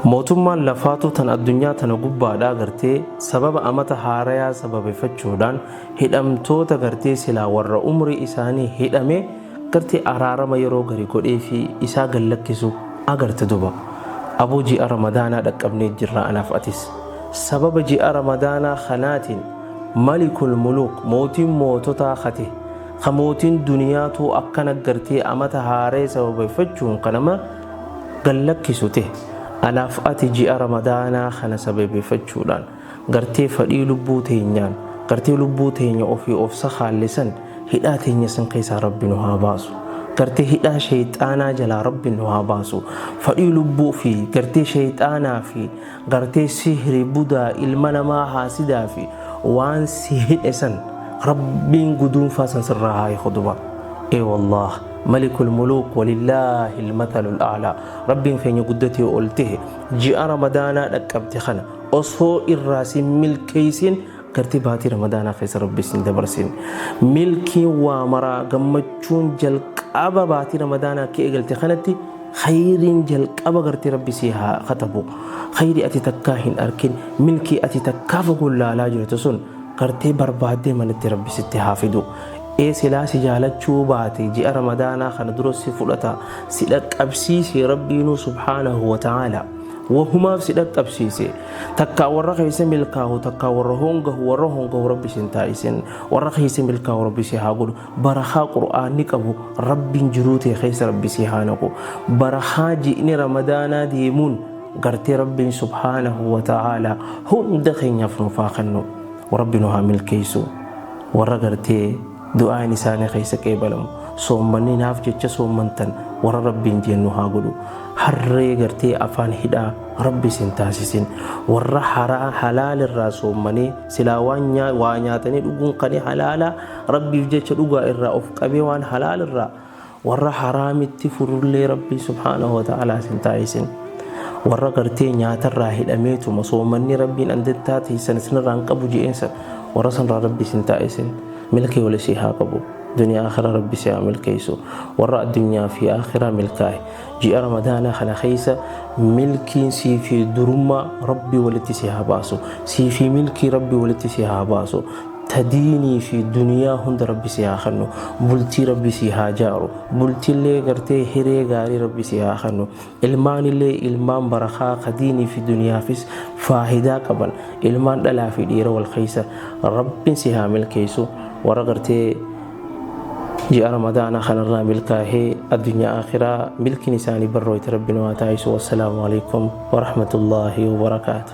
Mootummaan lafaatuu tan addunyaa tana gubbaadhaa gartee sababa amata haarayaa sababeeffachuudhaan hidhamtoota gartee silaa warra umrii isaanii hidhame gartee araarama yeroo gari godheefii isaa gad lakkisu agarte duba. Aboo ji'a ramadaanaa dhaqqabnee jirra anaaf atis. Sababa ji'a ramadaanaa kanaatiin malikul muluuk mootiin moototaa kate ka mootiin duniyaatuu akkana gartee amata haaree sababeeffachuun ka nama gad lakkisu te anaaf ati ji'a ramadaanaa kana sababeeffachuudhaan gartee fadhii lubbuu teenyaan gartee lubbuu teenya ofii of sakaalle san hidhaa teenya san keessaa Rabbi nu haa baasu. Gartee hidhaa sheyxaanaa jalaa Rabbi nu haa baasu. Fadhii lubbuu fi gartee sheyxaanaa fi gartee sihri budaa ilma namaa haasidaa fi waan si hidhe san Rabbiin guduunfaa san sirraa haa hiiku duba. Ee wallaah malikul muluuk walillaahi almathalul a'laa Rabbiin keenya guddatee ol tehe ji'a ramadaanaa dhaqqabde kana osoo irraa sin milkeeysin gartee baatii ramadaanaa keessa Rabbi sin dabarsin. Milkiin waa maraa gammachuun jalqaba baatii ramadaanaa akka eegalte kanatti khayriin jalqaba gartee Rabbi sii haa katabu. Khayrii ati takkaa hin arkin milkii ati takkaa fagoon laalaa jirtu sun gartee barbaaddee manatti Rabbi sitti haa fidu. Ee silaa si jaalachuu baate ji'a ramadaanaa kana dura si fudhata si dhaqqabsiise Rabbiinuu subhaanahu wa ta'aala. Wahumaaf si dhaqqabsiise. Takkaa warra keessa milkaahu takkaa warra hongahu warra hongahu Rabbi sin taasisin. Warra keessa milkaahu Rabbi si haa godhu. Barakaa Qur'aanni qabu Rabbiin jiruu tee keessa Rabbi si haa naqu. Barakaa ji'ni ramadaanaa deemuun gartee Rabbiin subhaanahu wa ta'aalaa hunda keenyaaf nuuf haa kennu. Rabbi nu haa milkeessu. Warra gartee du'aan isaanii keessa qeebalamu. Soommanni naaf jecha soommantan warra Rabbiin jeen nu haa godhu. Harree gartee afaan hidhaa Rabbi isin taasisin. Warra halaal irraa soommanii silaa waan waa nyaatanii dhuguun kan halaala Rabbiif jecha dhugaa irraa of qabee waan halaal irraa warra haraamitti furullee Rabbi subhaanahu wa ta'aalaa isin taasisin. Warra gartee nyaatarraa hidhameetuma soommanni Rabbiin andattaa teessan isinirraa hin qabu je'eensa warra sanirraa Rabbi isin taasisin. Milkii wal isii haa qabu. Duniyaa akhiraa Rabbi si haa milkeessu. Warra addunyaa fi akhiraa milkaa'e. Ji'a ramadaanaa kana keessa milkiin sii fi durummaa Rabbi walitti si haa baasu. Sii fi milkii Rabbi walitti si haa baasu. Ta diinii fi duniyaa hunda Rabbi si haa kennu. Bultii Rabbi si haa jaaru. Bultiillee gartee hiree gaarii Rabbi si haa kennu. Ilmaanillee ilmaan barakaa ka diinii fi duniyaafis faayidaa qaban. Ilmaan dhalaa fi dhiira wal keessa Rabbiin si haa milkeessu. Warra gartee ji'a ramadaanaa kanarraa milkaahee addunyaa akhiraa milkiin isaanii barrooyte Rabbi nu haa taasisu. Wassalaamu alaikum warahmatullaahi wabarakaatu.